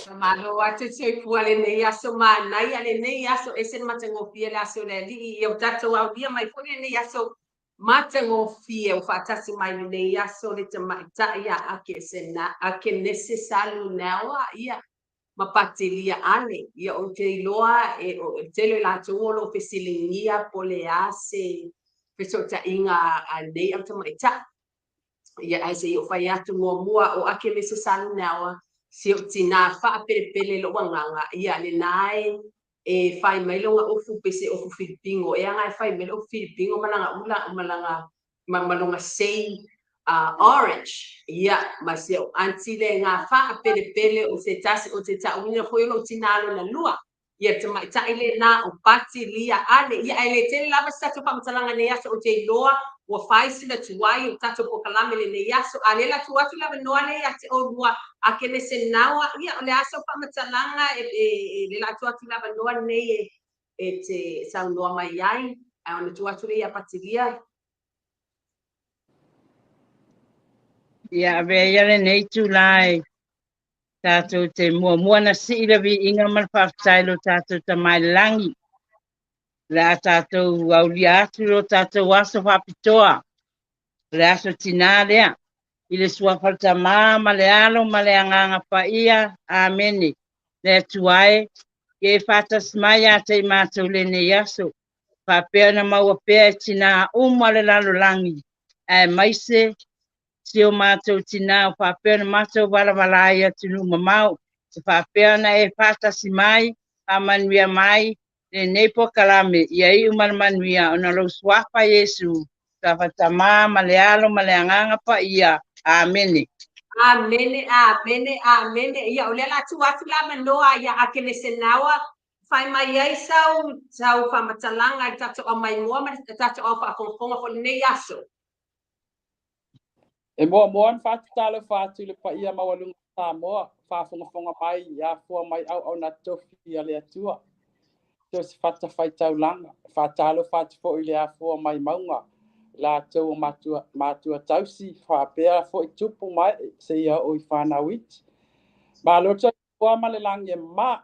Faamalo atu le soifua i lenei aso manaia, lenei aso ese le matagofie le aso o le Alii. Ia ua tatou aulia mai foi lenei aso matagofie ua faatasi mai lenei aso le tamaitai ia Akenese Salunaoa ia ma Patilia Ale. Ia ou te iloa e o le tele o i latou o lo o fesiligia po o le a se fesootaiga a nei au tamaitai. Ia, ae se i ou fai atu muamua, o Akenese Salunaoa, si ou tinā faapelepele lou agaga, ia lena e fai mai lona ofu pei se ofu filipino ea na e fai mai le ofu filipino ma lana ula ma lana ma lona sei orange. Ia, ma si ou aunty lena faapelepele o se tasi o te tauina foi o lou tinā lona lua. Ia le tamaitai lena o Patilia Ale. Ia, ae le tele lava se tatou faamatalaga i lenei aso, ou te iloa ua fai sina tuai o le tatou polokalame i lenei aso. A o lea o le a tuu atu le avanoa lea ia te oulua, Akenese Naoa, ia o le a sau faamatalaga e le la tuu atu le avanoa lenei e te saunoa mai ai, ae ona tuu atu lea ia Patilia. Ia, avea ia lenei itulā e tatou te muamua na sii le viiga ma le faafetai i lo tatou Tama i le lagi. O le a tatou aulia atu lo tatou aso faapitoa, o le aso tinā lea, i le suafa o le Tama ma le Alo ma le Agaga Paia. Amene. Le Atua e, ia e faatasi mai ia te i matou i lenei aso, faapea ona maua pea e tinā uma o le lalolagi, aemaise si o matou tinā o faapea ona matou valavala ai i atunuu mamao, e faapea ona e faatasi mai, faamanuia mai lenei polokalame, ia iu ma le manuia ona o lou suafa Iesu, suafa Tama ma le Alo ma le Agaga Paia. Amene. Amene, amene, amene. Ia, o lea o le a tuu atu le avanoa ia Akenese Naoa, fai mai ai sau faamatalaga i le tatou au maimoa ma le tatou au faafogafoga foi i lenei aso. E muamua ona faatatalofa atu i le paia maualuga o Samoa, faafogafoga mai i afua mai auauna tofi a le Atua, so o se fatafaitaulaga. E faatalofa atu foi i le afua mai mauga, latou o matua tausi faapea foi tupu ma ee seia oo i fanau iti. Malo le soifua ma le lagi e mama.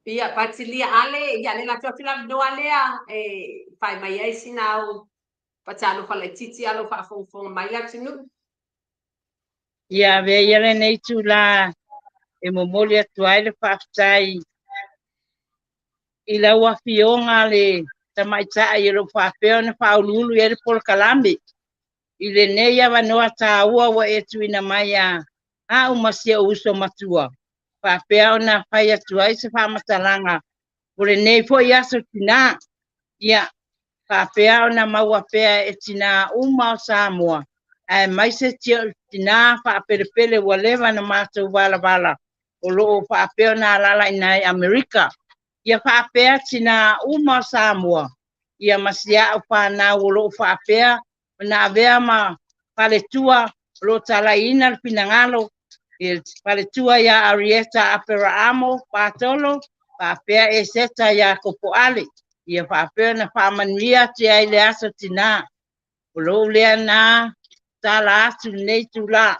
Ia, Patilia Ale, ia le latou atu le avanoa lea e fai mai ai sina au faatalofa laitiiti a o lo o faafogafoga mai le atunuu. Ia, avea ia lenei itulā e momoli atu ai le faafetai i lau afioga le tamaitai o lo o faapea ona faauluulu i ai le polokalame i lenei avanoa taua ua e tuuina mai ia au ma si ou uso matua faapea ona fai atu ai se faamatalaga o lenei foi aso tinā. Ia faapea ona maua pea e tinā uma o Samoa, aemaise tinā faapelepele ua leva na matou valavala o lo o faapea ona alaala i ina i Amerika. Ia faapea tinā uma o Samoa, ia ma si au fanau o lo o faapea ona avea ma faletua o lo o talaiina le finagalo i le faletua ia Arieta Aperaamo Patolo faapea Eseta ia Kopoale. Ia faapea ona faamanuia atu ai le aso tinā. O lou lea na tala atu lenei itulā.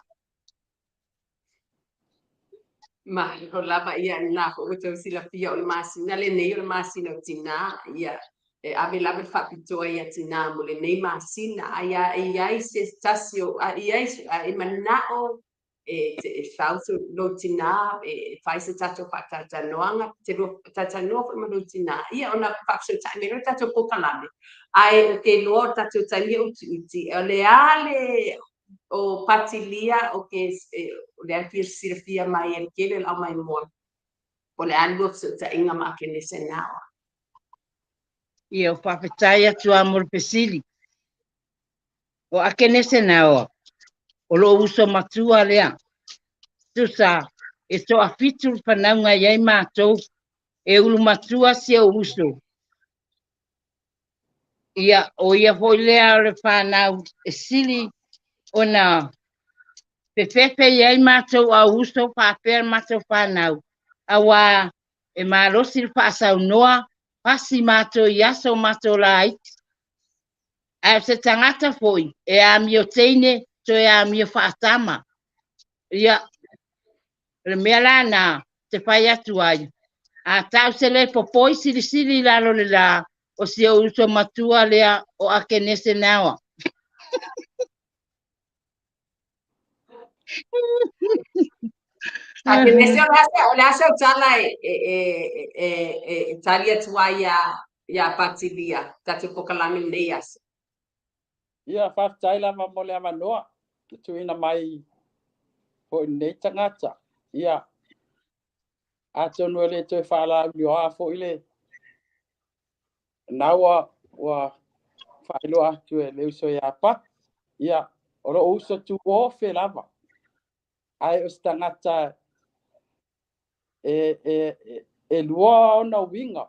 Malo lava, ia lena foi ua outou silafia o le masina lenei o le masina o tinā, ia e ave lava le faapitoa ia tinā mo lenei masina. Ai a e i ai se tasi o a i ai a e manao e e fau lou tinā e fai se tatou faatalatalanoaga, te lua talatalanoa foi ma lou tinā, ia ona faafesootai mai lea o le tatou polokalame. Ae ou te iloa o le tatou taimi e utiuti, o le a le o Patilia o ke o lea e fia silafia mai e le tele o le aumaimoa po o le a le lua fesootaiga ma Akenese Naoa. Ia, faafetai atu lava mo le fesili. O Akenese Naoa, o lou uso matua lea. Tusa, e toafitu le fanauga e i ai matou, e ulu matua si ou uso. Ia, o ia foi lea o le fanau e sili ona fefefe i ai matou au uso faapea le matou fanau, auā e malosi le faasaunoa, pasi matou i aso o matou laiti. Ae o se tagata foi e amio teine toe amio faatama. Ia, o le mea la na te fai atu ai, a tau se le popoi silisili i lalo le la, o si ou uso matua lea o Akenese Nawa. Akenese, o le a se tala e tali atu ai ia Patilia, tatou polokalame lenei aso? Ia, faafetai lava mo le avanoa tuuina mai foi lenei tagata. Ia, atonu e le toe faalaulioa foi le naua ua faailoa atu e le uso ia Pati. Ia, o lou uso tuofe lava. Ae o se tagata e lua ona uiga.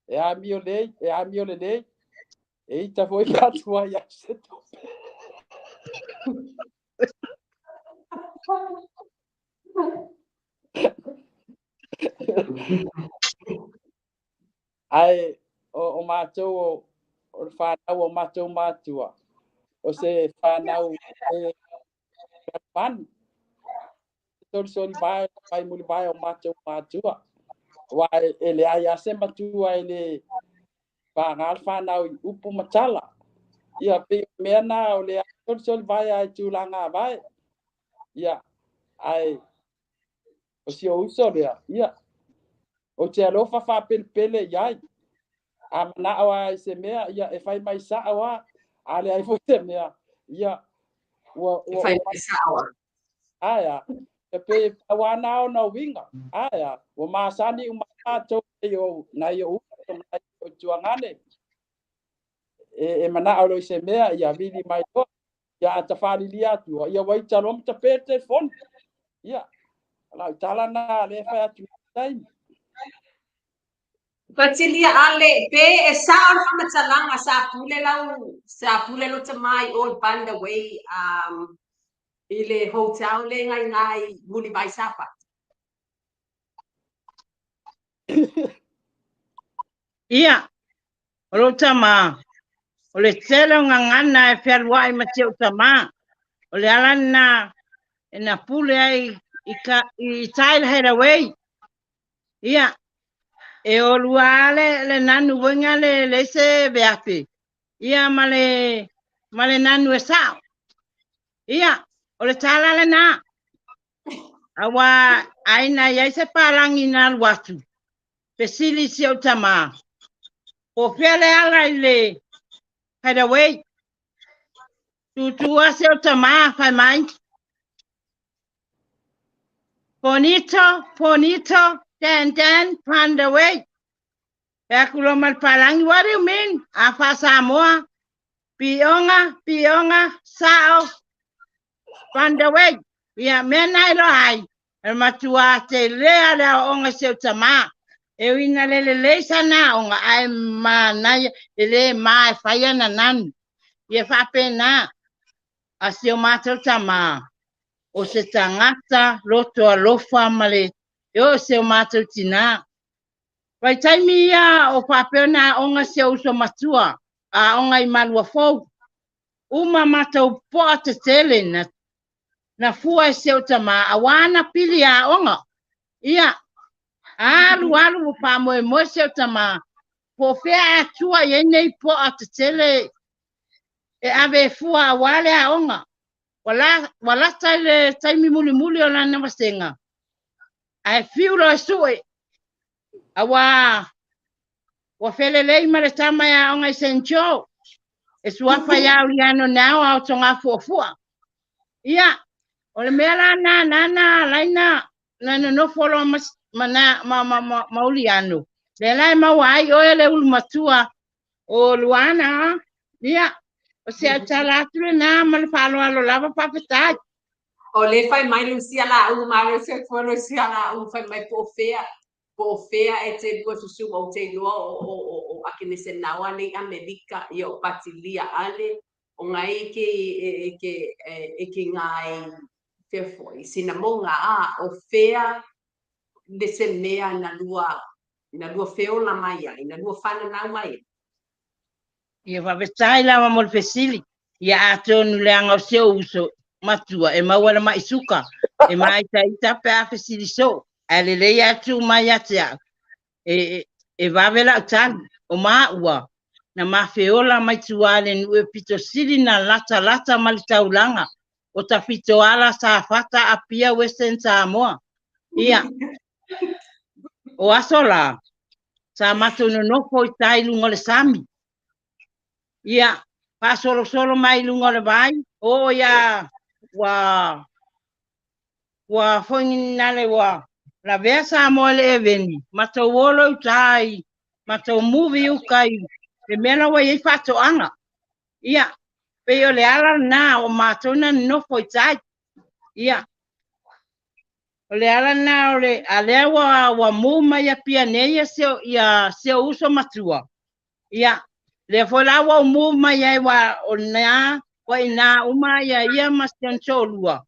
E amio lei, e amio lelei, e ita foi pe atu ai au se tupe. Ae o matou o le whanau o matou matua, o se whanau e mani. Solisoli vae, vai muli vae o matou matua. Wa e le ai a se matua e le whangal whanau i upu matala. Ia, pe mea na o le solisoli vae ai tūlanga vae. Ia, ai, o si o uso lea, ia. O te alofa whapele iai. A manao ai se mea, ia, e whai mai saa wa, a le ai foi se mea, ia, ua, E fai mai sao a. Aia, e pe wana o na winga. Aia, ua masani uma mātou i o nai o uso, nai o tuangane. E manao lo i se mea, ia vili mai loa, ia atawhalilia atu, ia waita loa mata pe telefoni. Ia, lau tala na le whai atu taimi. Patilia ale, pe e sao le whamatalanga sa pule lau, sa pule lo tamai o Banda Way, i le hotel le ngai ngai muli vai sapa. Ia, o lo tama, o le tele o ngangana e whialuai ma te o tama, o le ala na, e na pule ai i Tile Hideaway. Ia, e o lua le nanu wenga le se veape. Ia, ma le nanu e sao. Ia, o le tala le na. Awa aina iai se palangi na luatu. Pesili si o tama. Po fea le ala i le Hideaway. Tutua se o tama whai mai. Bonito, bonito, dan, dan, Pandaway. Pea kulo mal palangi, what do you mean? Afa Samoa. Pionga, pionga, sao. Pandaway. Ia, mea nai lo ai. E matua te lea lea onga se o tama. E wina lele leisa na onga ai ma nai e le ma e whaia na nanu. Ia whape na. A se o mātou tama. O se tangata loto alofa male. E o se o mātou tina. Vai taimi ia o whapeo na onga se uso matua. A onga i malua fou. Uma mātou poa te tele na fua e se o tama. A wana pili a onga. Ia. Alu alu o whamoe moe se o tama. Po whea atua i enei poa te tele. E ave fua a wale a onga. Wala tai le taimi muli muli o lana wasenga. Ai fiulo e sue. Awa wa felelei ma le tama ia onga i St. Joe. E suafa ia uliano nao au tonga fuafua. Ia, o le mea la na na na laina na nonofo loa ma uliano. Le la e maua ai oe le ulu matua o Luana. Ia, o se au tala atu le nā ma le whaaloalo lava papetai. O le whai mai Lucia la u, ma le se fua Lucia la u, whai mai po fea. Po fea e te lua susu o te lua o akenese nawa nei Amerika, ia o Patilia ale, o ngai e ke ngai fea foi. Sina monga a, o fea le se mea na lua feola mai ai, na lua whana nau mai ai. Ia whawetai lava mo le fesili. Ia atonu le anga o se uso. matua e maua le ma'i suka e māitaita pe a fesili soo ae lelei lava tuu mai ia te a'u e vave la'u tali. O maua na mafeola mai tuā i le nuu e pito sili na latalata ma le taulaga o Tafitoala, Safata, Apia, Western Samoa. Ia o aso la sa matou nonofo i tai i luga o le sami, ia faasolosolo mai i luga o le vai oo ia ua foi nale ua lavea Samoa i le eveni matou o loa i uta i matou muvi i uka i le mea la ua i ai faatoaga. Ia pei o le ala lena o matou na nonofo i tai. Ia o le ala lena o le a lea ua mu mai Apia nei ia si ou uso matua. Ia lea foi la ua ou mu mai ai ua o lena ua ina uma ia ia ma si ona toalua.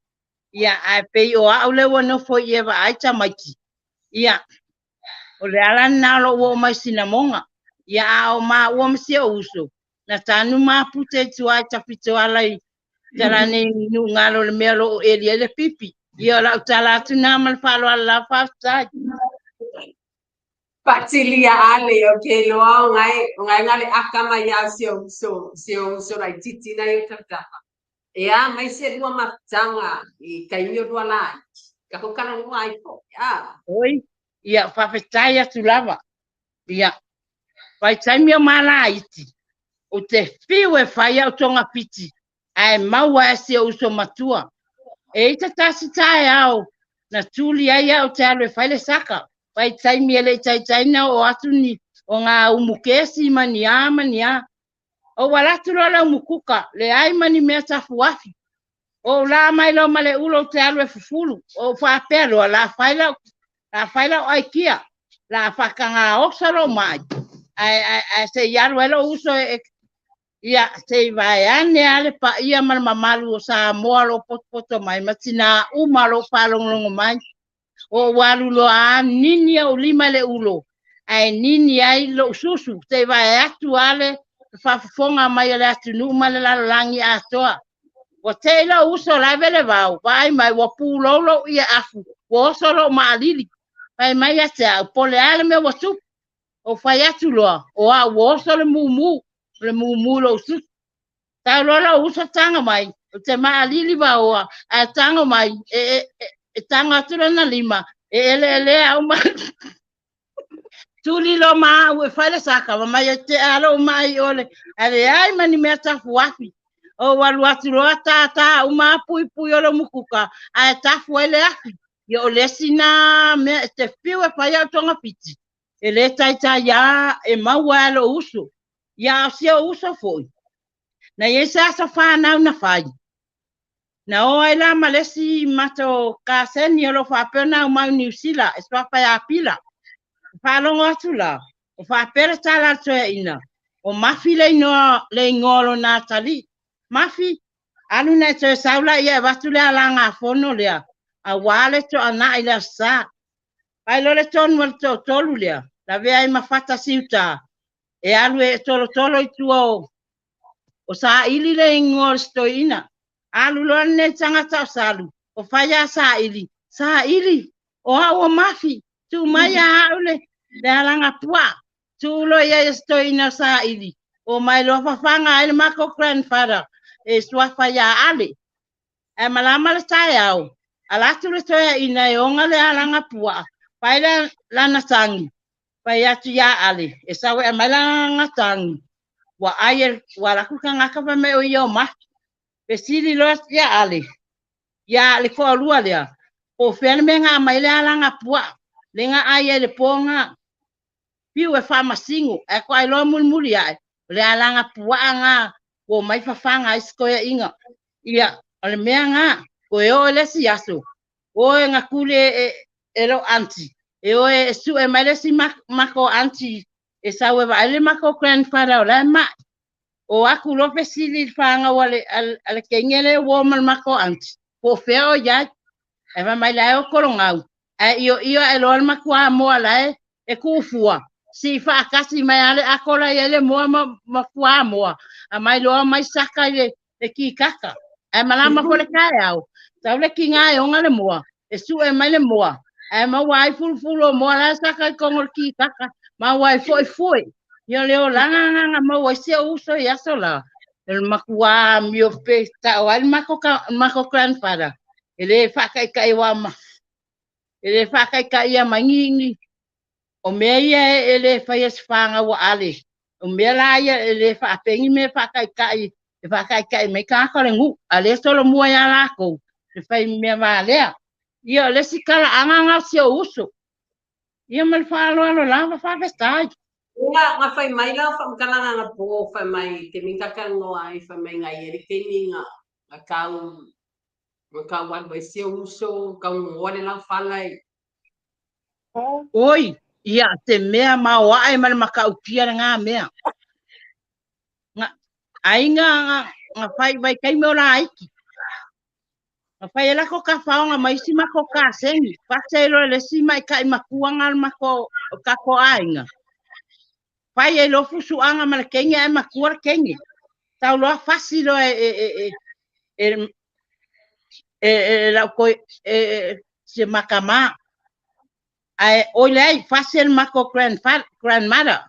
Ia ae pei o au lea ua nofo i e vaai tamaiti. Ia o le ala lena o lou oo mai Sinamoga. Ia a o maua ma si ou uso na tanu mapute i tua i Tafitoala i talane i Nugalo le mea o lo o eli ai le pipi. Ia o lau tala atu na ma le faaaloalo lava, faafetai. Faatilia ale o ke loa o ngai o ngai ngale aka mai au si o uso si o uso laititi na i o tautafa. E a mai se lua mafutaga i taimi o lua laiti. Ka hokalanoa ai foi. A. Oi, ia faafetai atu lava. Ia, vaitaimi o malaiti, ou te fiu e fai au togafiti, ae maua e si ou uso matua. E i te tasi taeao, na tuli ai au te alu e fai le saka. Vaitaimi e le i taitai na oo atu ni o ngā umu kesi ma ni a ma ni a. Ou ala atu loa le umukuka, leai ma ni mea tafuafi. Ou la mai loa ma le ulo ou te alu e fufulu. Ou faapea loa, la fai lau, la fai lau aikia, la faakagaosa lou mai. Ae, ae, ae se i alu ai lou uso e, ia, se i vaeane lava le paia ma le mamalu o Samoa o lo o potopoto mai ma tinā uma o lo o faalogologo mai. Ou alu loa lava nini ou lima i le ulo, ae nini ai lou susu, se i vae atu lava le faafofoga mai a le atunuu ma le lalolagi atoa. Ua tei lou uso la e velevao, vaai mai ua pulou lou ie afu, ua oso lou maalili. Fai mai ia te au, po o le a le mea ua tupu. Ou fai atu loa, o au ua oso le mumu, o le mumu i lou susu. Tau loa lou uso tago mai, ou te maalili vaoa, ae tago mai, e tago atu lona lima, e eleelea au ma tuli loa ma au e fai le saka, fai mai e tea lou mai ole, ae leai ma ni mea tafuafi. Ou alu atu loa tātā uma a puipui o le umukuka, ae tafu ai le afi. Ia o le isi na mea e te fiu e fai au togafiti, e le taitai lava e maua ai lou uso. Ia a o si ou uso foi, na i ai se aso fanau na fai, na o ai la ma le isi matou kaseni o lo o faapea ona aumai i Niu Sila e suafa ia Pila. Faalogo atu la, o faapea le tala a le toeaina, o Mafi le inoa, le igoa o lona atalii. Mafi, alu ina e toe sau laia e avatu le alagafono lea, auā le toanai i le Aso Sa. Fai loa le tonu a le toatolu lea, lavea ai ma fata siuta, e alu e tolotolo i tua o Saili le igoa o le sitoiina. Alu loa lenei tagata o Salu, o fai a Saili, Saili, o au o Mafi, tuu mai ia au le alagapuaa. Tuu loa i ai e sitoiina o Saili, o mai loa fafaga ai le makou grandfather e suafa ia Ale. Ae malama le taeao, ala atu le toeaina e oga le alagapuaa, fai lana tagi, fai atu ia Ale, e sau e aumai lana tagi, ua ai e, ua alu atu le tagata fai mai o ia o Mafi. Fesili loa ia Ale, ia le toalua lea, po o fea le mea na aumai le alagapuaa, le na ai ai le po na. Fiu e faamasino, ae toai loa mulimuli ae, o le alagapuaa na ua omai fafaga ai si toeaina. Ia, o le mea na, toe oo i le isi aso, o e na tuli e lou aunty, e o e sue mai le isi matou aunty e sau e vaai le matou grandfather o la e mai. O atu loa fesili i le fanau a le teine lea ua o ma le matou aunty, po o fea o i ai. Ae fai mai la e o Kologau, ae ioio ae loa le matua moa la e tuufua, sii faatasi mai lava le ato la e i ai le moa ma fuamoa, aumai loa mai saka i le kikaka. Ae malama foi le taeao, tau le kiga e oga le moa, e suʻe mai le moa, ae maua ai fulufulu o moa la e saka i totonu o le kikaka, maua ai foi fue. Ia o le olaga agaga maua ai si ou uso i aso la. E le matua amio pe tao ai le matou grandfather. E le faataitai wa ma e le faataitaia mai ni o mea ia e le faia se fanau a Ale. O mea la ia e le faapea ni mea faataitai e faataitai mai tagata o le nuu. A lea e solomua ia latou le fai mea valea. Ia o le isi talaaga na o si ou uso. Ia ma le faaaloalo lava, faafetai. Ia, na fai mai la o faamatalaga anapo fai mai te mi talanoa ai fai mai na i ai le taimi na tau na tau alu ai si ou uso tau nonoa le laufala i. Oi, ia te mea maoae ma le matautia lena mea. Na, aiga na fai vaitaimi o laiti. Na fai e lako tafaoga ma isi matou kaseni. Fase ai loa e le isi maita'i matua na o le matou o tatou aiga. Fai ai loa fusuaga ma le teine ae matua le teine. Tau loa fasi loa e e e e e e lau toe e si ma tama. Ae oi leai, fasi e le matou grandmother.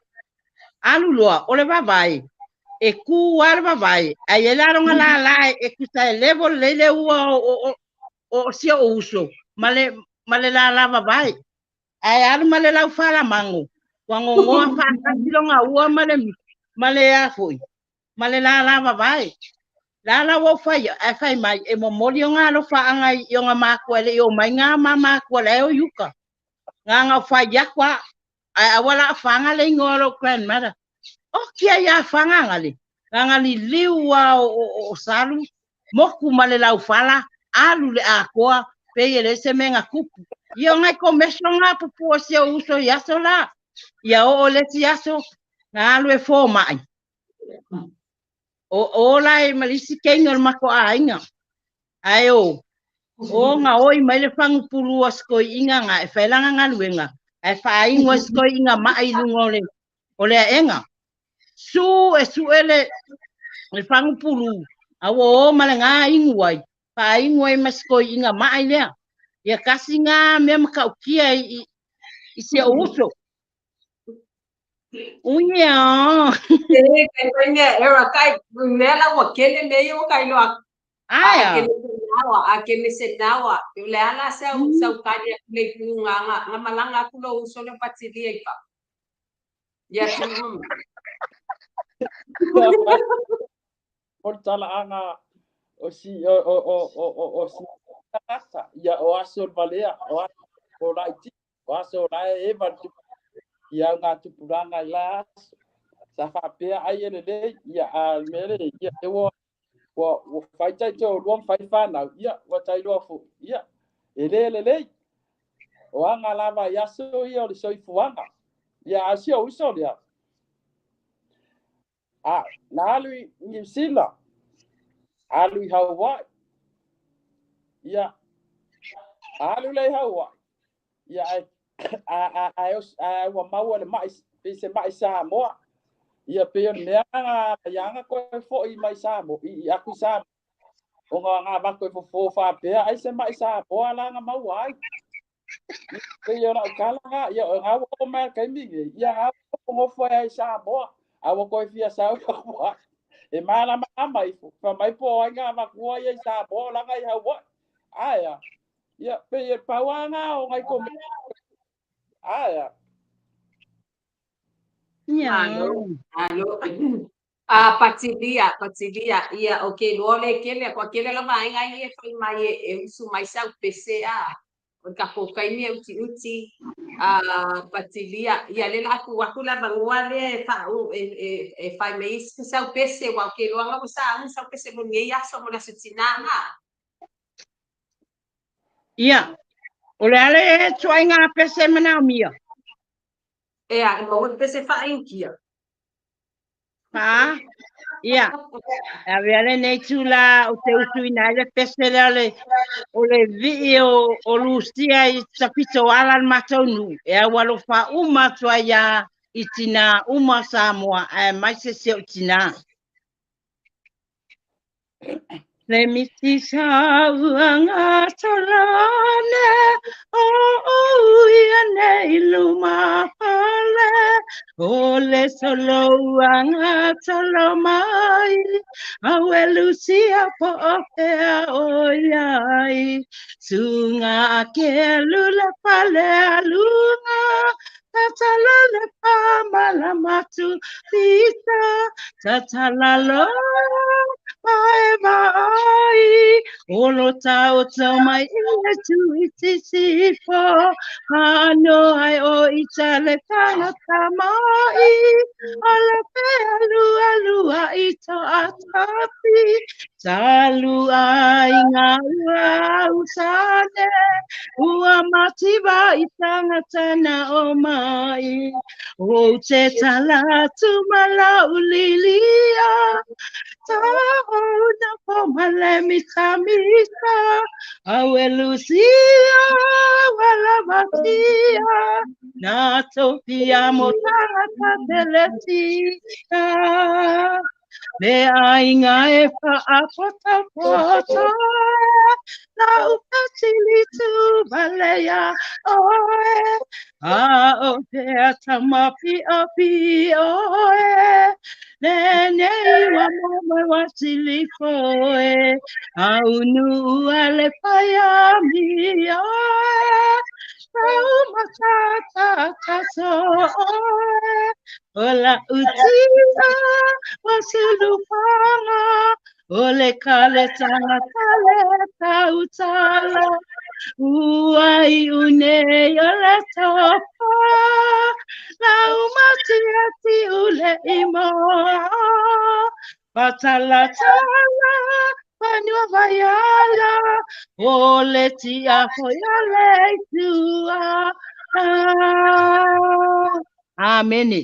Alu loa, o le vavae, e kū lava le vavae, ae i ai la lona lala e tusa e level lelei le ua o si ou uso ma le ma le lala vavae. Ae alu ma le laufalamago, ua nonoa faatasi lona ua ma le ma le a foi, ma le lala vavae. La la ua ou fai ae fai mai e momoli ona alofaaga i ona matua e le i omai ngā ma matua la e o i uka. Ngā na o fai aku a ae aua la faga le igoa o lou grandmother. Oki ai a faga gale ngā na liliu a o salu moku ma le laufala alu le atoa pei e leai se mea na tupu. Ia o nai komesio ngā pupua si ou uso i aso la. Ia oo le isi aso na alu e fomai. O ola e ma le isi teine o le matou aiga. Ae o, o na oi mai le fagupulu a si toeaina na e fai lana galuega, ae faainu ai si toeaina mai i luga o le, o le aega. Su e suʻe le, le fagupulu, a ua o ma le gā inu ai, faainu ai ma si toeaina mai lea. Ia tasi na mea matautia i, i si ou uso. Uia. E kai kai mea era kai mea la ua kele mea ia ua kai loa. Aea. A kele se nawa, a kele se nawa. O le a la sau sau kali atu le ipu nga nga nga malanga atu lou uso lea o Patilia i fafo. Ia tu mama. O le talaaga o si o o o o o o si tagata ia o aso o le valea o aso o laiti o aso o la e eva le tupu ia au ngā tupuranga i la aso sa faapea ai e lelei ia a le mea lea ia e ua ua ua fai taitoalua ma fai fanau ia ua tailoa foi ia e le lelei o aga lava i aso ia o le soifuaga ia a o si ou uso lea a na alu i Niu Sila alu i Hawaii ia alu lea i Hawaii ia ae a a a ua maua le ma'i pei se ma'i Samoa ia pei o le mea na ia na toe fo'i mai Samoa i atu i Samoa ona na avatu e fofo faapea ai se ma'i Samoa la na maua ai. Ia pei o lau tala na ia o na ua oo mai i le taimi lenei ia na ua nofonofo ai i Samoa a ua toe fia sau i Hawaii e malamalama ifo fai mai po o ai na avatua ia i Samoa o lana i Hawaii. Ae a? Ia, pei e pau lava na o nai komiti. Ae a? Ia. Malo, malo. A Patilia, Patilia, ia, o ke loa le kele, kua kele lava aiga ia e fai mai e usu mai sau pese a. O le tatou taimi e utiuti, a Patilia, ia le la atu atu le avanoa lea e faauu e fai mai ai sau pese, aua ou te iloa na ua sauni sau pese mo lenei aso mo le Aso Tinā na. Ia, o le a le ituaiga pese e manaomia? Ea, e maua le pese faa-Initia. Faa, ia, e avea lenei itulā ou te usuina ai le pese lea o le, o le vii o Lusia i Tafitoala le matou nuu, e aualofa uma atu ai lava i tinā uma o Samoa aemaise si ou tinā. Le miti sauanga tolone o ia nei luma pale o le solouanga tolo mai au e lusia po o pea o iai sunga ake lula pale alunga tatala le pa malamatu pita tatala lo pae vai olo tau tau mai i le tui sisifo ano ai o i tale tangata mai o le pea lua lua i to atapi talu ai ngā ua usane ua mativa i tangata na o mai o te tala tumala ulilia Taona po male mita mita au e Lucia wala matia na topia mo tangata teletia Le ainga e whaapota poto la upatili tu valea oe a o te atama pi o pi oe le nei wa mo wa sili foe au nu ale paia mi oe Tau matata taso oe Ola utia wa sulupanga Ole kale tangata le tautala Uai une ole topa Lau matia ti ule imoa Patala tala Panua vaiala Ole tia foia le tua Amene.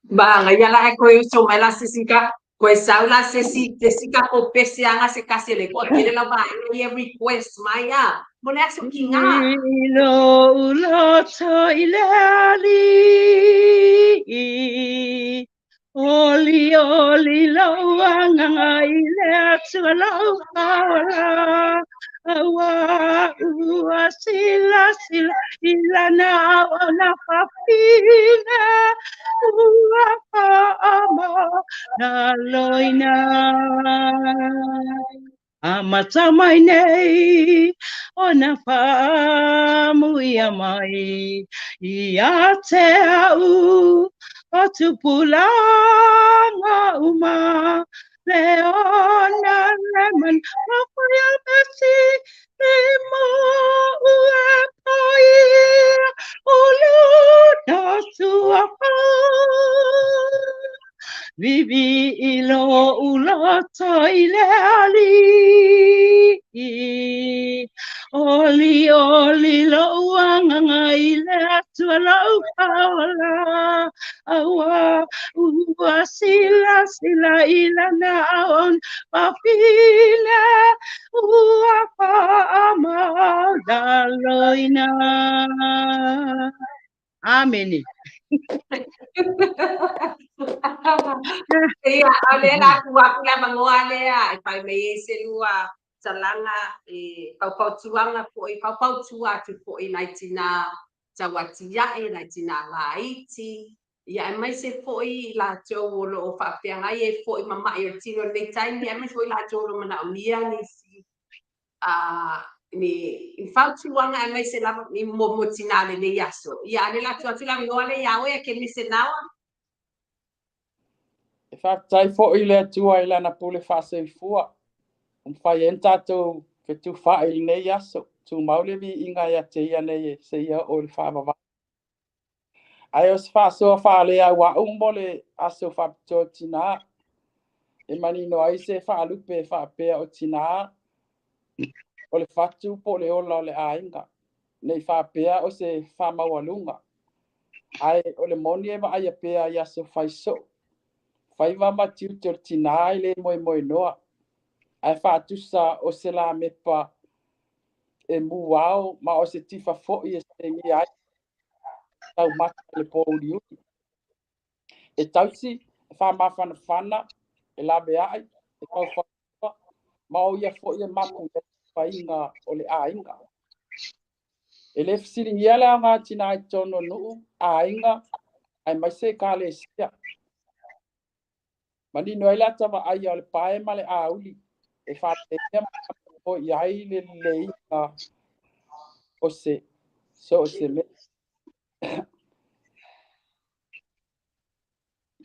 Ba nga yala e koe so mai la sisika koe sau la sesi sika ko pese anga se kase le ko kele la ba e request mai a mo le aso ki ngā. Ilo uloto i le ali Oli oli lau anganga i le atua lau paola Aua ua sila sila ilana au na papina ua paama na loina Amata mai nei o na whaamuia mai i a te au o tupulanga uma le ona lemon mawhia mesi le mo ua pai o lo na tua pa Vivi i lo uloto i le ali Oli oli lo uanganga i le atua lau paola Aua ua sila sila i lana aon Pafina ua paama laloina Amene. Ia, o le la ku aku la mangoa lea, e pai mai e se lua talanga e paupautuanga po i paupautua atu po i nai tina tauatiae, nai tina laiti. Ia, e mai se po i la tau o lo o whaapea e po i mama i o tino nei taimi, e mai fo i la tau o lo mana o mia ni si, ni fautuanga e mai se lava ni mo mo tina le nei aso. Ia, ale la atu la ngoa le ia oe ke ni se nawa. E whaatai fo i le atua i lana pule whaaseifua. Umwhai en tātou whetu wha i nei aso. Tu maulevi inga ia te ia nei e se ia o le whaavava. Ai o se whaasoa whaalea wa umbo le aso whapitoa tina. E manino ai se whaalupe whaapea o tina. O le whatu po le ola o le ainga. Nei whaapea o se whamaualunga. Ai o le moni e wa ai pea i aso whaiso. Whaiwa ma tiu te o tina i le moe moe noa. Ai whaatusa o se la mepa e muau ma o se tifa foi e se ngi ai tau mata le pōuri uri. E tausi, wha mawhana whana, e laveai, e faufautua, ma o ia foi e mapu i ai le faiga o le aiga. E le fesiligia le aoga tinā i totonu o nuu, aiga, aemaise ekalesia. Manino ai le ata vaaia o le pae ma le auli e faaleleia ma faamoemoe i ai le leleiga o se so o se mea.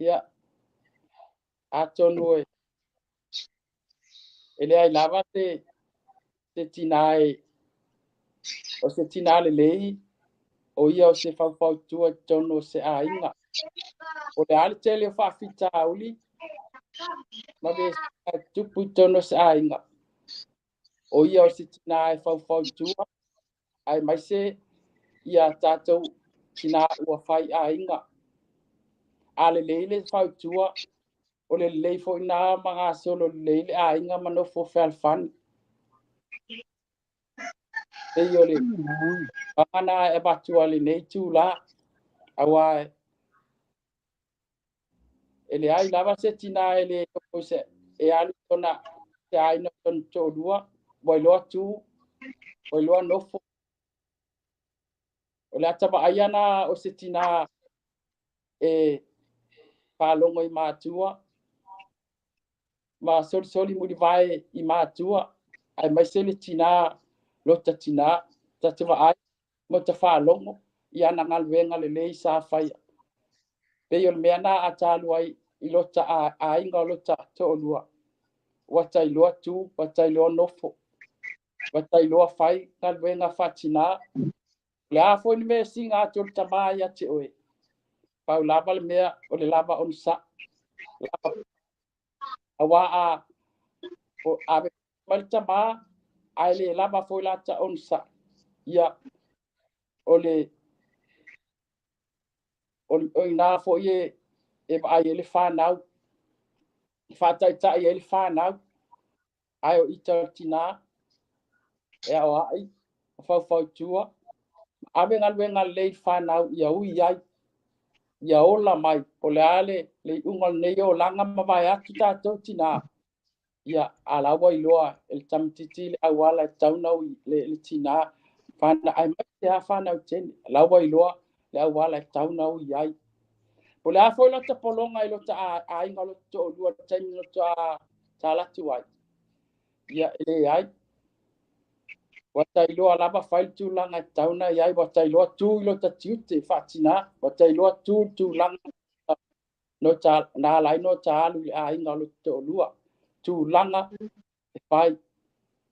Ia, atonu e leai lava se tinā e o se tinā lelei, o ia o se faufautua i totonu o se aiga. O le a le tele o faafitauli ma vesiga e tutupu i totonu o se aiga, o ia o se tinā e faufautua, aemaise ia tatou tinā ua fai aiga. A lelei le fautua, o le lelei foi lena ma gasolo lelei le aiga ma nofo fealofani. Pei o le tulaga lena e avatu ai lenei itula, aua e leai lava se tinā e le nofo e alu i lona se aiga o lona toalua, ua iloa tu, ua iloa nofo. O le ata vaaia lena o se tinā e faalogo i matua ma solisoli mulivae i matua, aemaise le tinā lota tinā, ta te vaai ma ta faalogo i ana galuega lelei sa faia. Pei o le mea lena a ta alu ai i lota aiga o lota toalua, ua ta iloa tu, ua ta iloa nofo, ua ta iloa fai galuega faatinā. O le a foi le mea e siga atu o le tamā ia te oe, pau lava le mea o le lava onosai, lava aua a ave mai le tamā ae le lava foi lata onosai, ia o le o ina foi e vaai ai le fanau, e faataitai ai le fanau, ae o ita o le tinā e aoai, ma faufautua, ave galuega lelei i le fanau ia ui ai, ia ola mai, po o le a le iuga o lenei olaga ma vae atu tatou tinā, ia a la ua iloa e le tamaitiiti le auala e tatau ona ui le tinā, aemaise lava fanau teine, a la ua iloa le auala e tatau ona ui ai. Po o le a foi lota pologa i lota aiga o lota toalua i le taimi na ta alu atu ai, ia e leai. Ua ta iloa lava fai le tulaga e tatau ona i ai, ua ta iloa tu i lota tiute faatinā, ua ta iloa tu i le tulaga no ta, na ala ai no ta alu i le aiga o lota toalua. Tulaga e fai.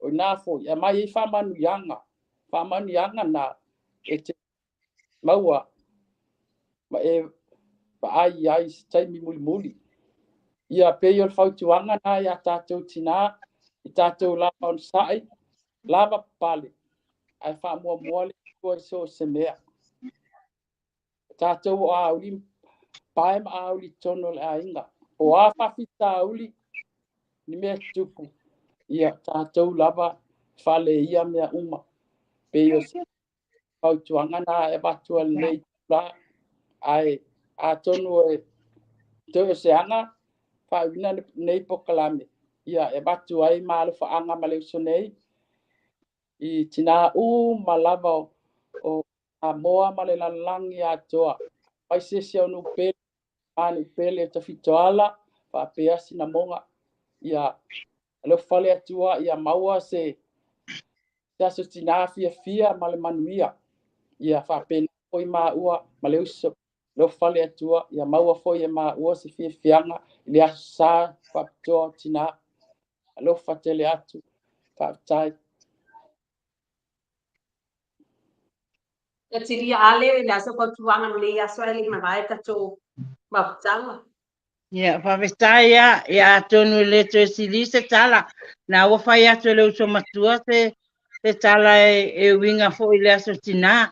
O ina foi, e aumai ai faamanuiaga, faamanuiaga na e te maua ma e vaai i ai i se taimi mulimuli. Ia pei o le fautuaga na ia tatou tinā, i tatou lava onosai, lava papale, ae faamuamua le Atua i so o se mea. O tatou o auli, pae ma auli i totonu o le aiga. O a faafitauli, ni mea tutupu, ia tatou lava faaleia mea uma. Pei o se fautuaga na e avatu ai lenei itula, ae atonu e toe o se aga faauiina lenei polokalame, ia e avatu ai malofaaga ma le uso nei i tinā uma lava o Samoa ma le lalolagi atoa, aemaise si au nuu pele, ma nuu pele o Tafitoala, faapea Sinamoga. Ia alofa le Atua ia maua se aso tinā fiafia ma le manuia. Ia faapena foi maua ma le uso. Alofa le Atua ia maua foi e maua se fiafiaga i le aso sa faapitoa o tinā. Alofa tele atu. Faafetai. Ia tilia ale le aso fautuaga lenei aso ae le i mavae tatou mafutaga. Ia, faafetai lava. Ia atonu e le toe sili se tala, na ua fai atu e le uso matua se tala e uiga foi i le aso tinā.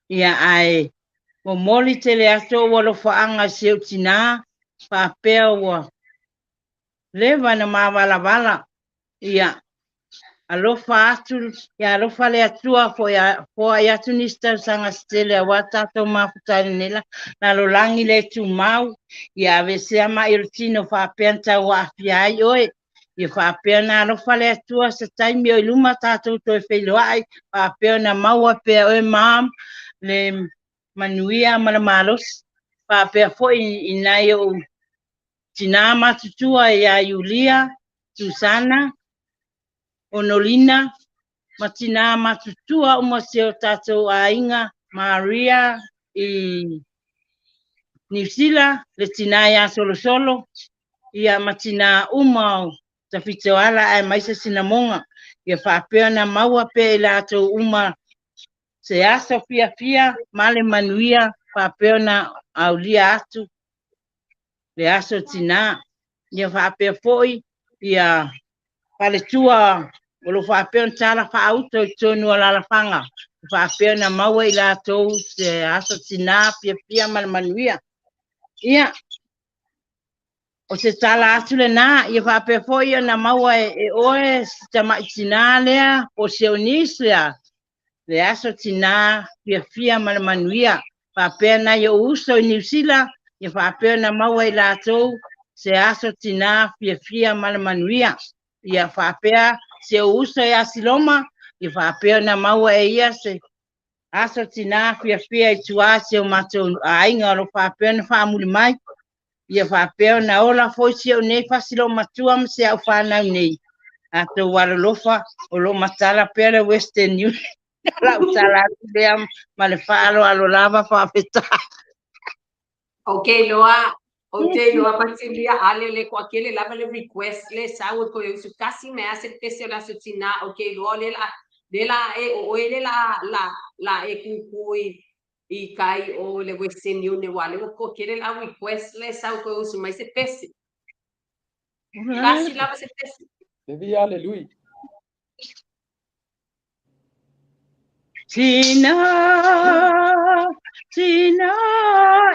Ia, ae momoli tele atu ou alofaaga i si ou tinā, faapea ua leva na mavalavala. Ia, Alofa atu, ia alofa le Atua foai atu nisi tausaga se tele aua tatou mafuta i lenei lalolagi le tumau. Ia aveesea ma'i o le tino faapea na tauaafia ai oe. Ia faapea ona alofa le Atua se taimi o i luma tatou toe feiloai, faapea ona maua pea oe mom le manuia ma le malosi. Faapea foi i nai ou tinā matutua ia Iulia, Susana, Onolina, ma tinā matutua uma si o tatou aiga, Maria i Niu Sila, le tinā ia Solosolo, ia ma tinā uma o Tafitoala aemaise Sinamoga. Ia faapea ona maua pea i latou uma se aso fiafia ma le manuia, faapea ona aulia atu le aso tinā. Ia faapea foi ia faletua o lo o faapea ona tala faauto i totonu o alaalafaga, faapea ona maua i latou se aso tinā fiafia ma le manuia. Ia, o se tala atu lenā, ia faapea foi ona maua e oe si tamai tinā lea po o si ou niece lea, le aso tinā fiafia ma le manuia. Faapea nai ou uso i Niu Sila, ia faapea ona maua i latou se aso tinā fiafia ma le manuia. Ia faapea si ou uso ia Siloma, ia faapea ona maua e ia se aso tinā fiafia i tua i si o matou aiga o lo o faapea ona faamuli mai. Ia faapea ona ola foi si ou nei fasilomatua ma si au fanau nei. Tatou alolofa o lo o matala pea le Western Union. Lau tala atu lea ma le faaaloalo lava, faafetai. Okay loa, okay loa Matilia ale le toatele lava le request le sau e koe usu tasi me ase pese o le aso tinā. Okay loa le la le la e o oe le la la la e kukui i kai o le Western Union wa le ua toatele la request le sau e koe usu mai se pese. Tasi lava se pese. Le via aleluia. Tina, tina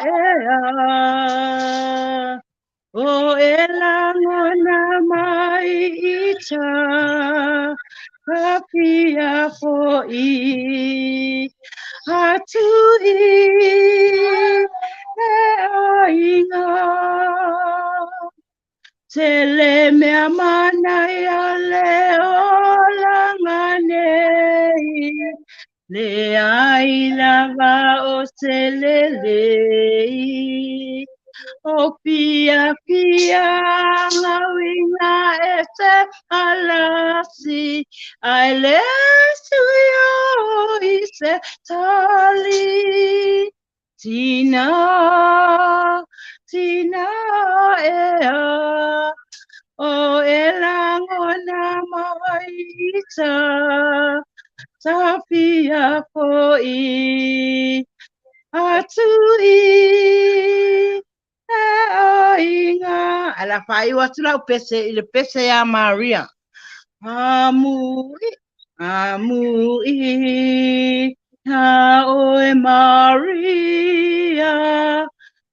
ea, o e lagona mai i ta, ka fia fo'i atu i le aiga. Tele mea manaia le olaga nei, leai lava o se lelei. O fiafia uiga e se alasi, ae le sui o i se tali. Tina, tina ea, o e lagona mai i ta, ta fia fo'i atu i le aiga. Ala faaiu atu lau pese i le pese ia Maria. Amu'i, amu'i, a oe Maria,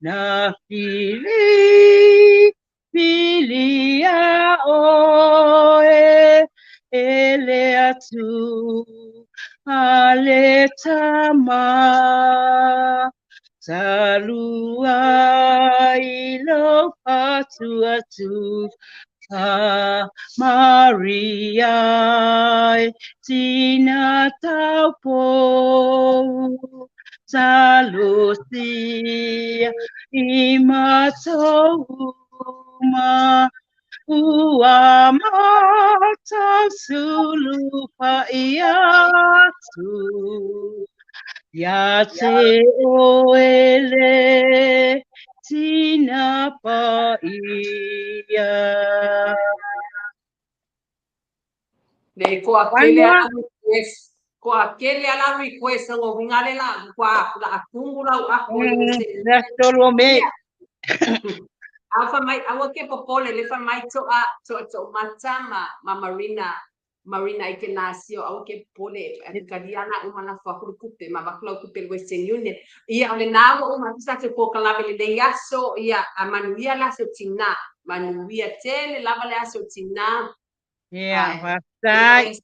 na fili, filia oe, e le Atua le Tama. Talu ai lou faatuatua, Maria, tina taupou, talosia i matou uma, ua matausulupa'i atu, ia te oe le tina paia. Le toatele ala request, toatele ala request o winga le la kwa la atungu lau aho i se. Le tolu o Me. Alfa mai aua ke popole le fa mai to'a to'a to mata ma ma Marina Marina i ke nasio aua ke popole e kalia na uma la fa kulu kupe ma va kula kupe le Western Union. Ia o le na ua uma sa te polokalame lenei aso ia a manuia le aso tinā, manuia tele lava le aso tinā. Ia, faafetai.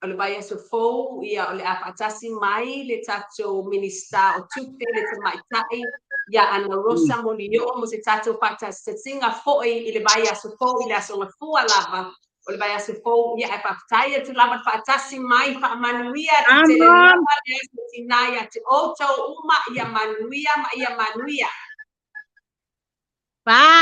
O le vaiaso fou, ia, o le a faatasi mai le tatou Minisita o Tupe, le Tamaitai ia Ana Rosa Molioo, mo se tatou faatasiga foi i le vaiaso fou, i le Aso Gafua lava o le vaiaso fou. Ia, ae faafetai atu lava le faatasi mai, faamanuia tetele lava le Aso Tinā ia te outou uma, ia manuia ma ia manuia. Bye.